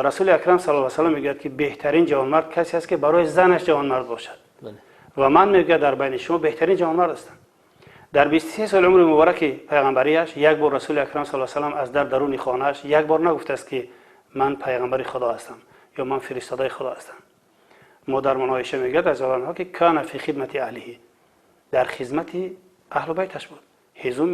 Расули Акрам саллаллоҳу алайҳи васаллам мегӯяд, ки беҳтарин ҷавонмард касе аст, ки барои занаш ҷавонмард бошад. Ва ман, мегӯяд, дар байни шумо беҳтарин ҷавонмард ҳастам. Дар 23 соли умри мубораки пайғамбарияш як бор Расули Акрам саллаллоҳу алайҳи васаллам аз дар даруни хонааш як бор нагуфтааст, ки ман пайғамбари Худо ҳастам ё ман фиристодаи Худо ҳастам. Модармон Оиша мегӯяд аз онҳо, ки كان في خدمة أهله, дар хизмати аҳлу байташ буд, ҳезум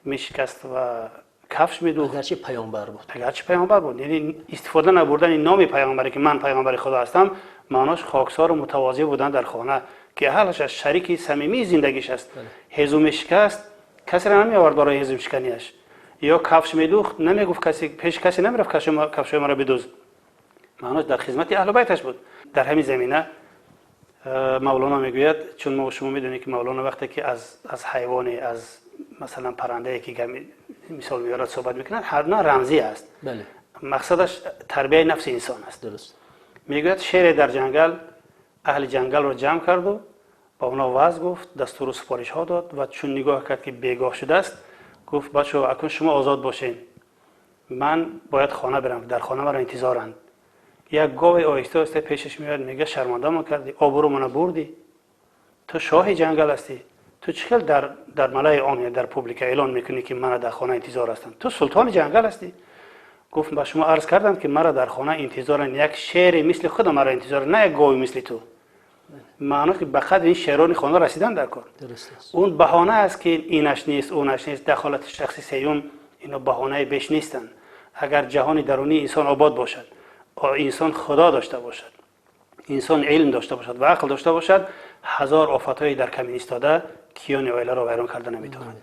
мешикаст ва кафш медӯхт. Агарчи паёмбар буд. Агарчи паёмбар буд. Яъне истифода набурдани номи паёмбаре, ки ман паёмбари Худо ҳастам, маънош хоксору мутавозеъ будан дар хона, ки аҳлаш аст, шарики самимии зиндагиш аст. Ҳезум мешикаст, касеро намеовард барои ҳезумшиканияш, ё кафш медӯхт, намегуфт касе, пеши касе намерафт, кафшои маро бидӯз. Маънош дар хизмати аҳлу байташ буд. Дар ҳамин замина Мавлоно мегӯяд, чун мо шумо медонем, ки Мавлоно вақте ки аз ҳайвоне, аз масалан паррандае ки мисол меорад, суҳбат мекунад, ҳатман рамзӣ аст, мақсадаш тарбияи нафси инсон аст. Мегӯяд, шере дар ҷангал аҳли ҷангалро ҷамъ карду ба онҳо ваъз гуфт, дастуру супоришҳо дод ва чун нигоҳ кард, ки бегоҳ шудааст, гуфт: «Бачо, акнун шумо озод бошед, ман бояд хона бирам, дар хона маро интизоранд». Як гове оҳиста оҳиста пешаш меояд, мегӯяд: «Шармандамон кардӣ, обрӯмона бурдӣ, ту шоҳи ҷангал ҳастӣ, ту чӣ хел дар малаи ом, дар публика эълон мекунӣ, ки мана дар хона интизор ҳастанд? Ту султони ҷангал ҳастӣ». Гуфт: «Ба шумо арз кардам, ки маро дар хона интизоранд, як шере мисли худам маро интизор, на як гови мисли ту». Маъно ки ба қадри ин шерони хона расидан дар кор. Он баҳона аст, ки инаш нест, онаш нест, дахолати шахси сеюм, ино баҳонаи беш нестанд. Агар ҷаҳони дарунии инсон обод бошад, инсон Худо дошта бошад, инсон илм дошта бошад ва ақл дошта бошад, ҳазор офатҳои дар камин истода киёни оиларо вайрон карда наметавонад.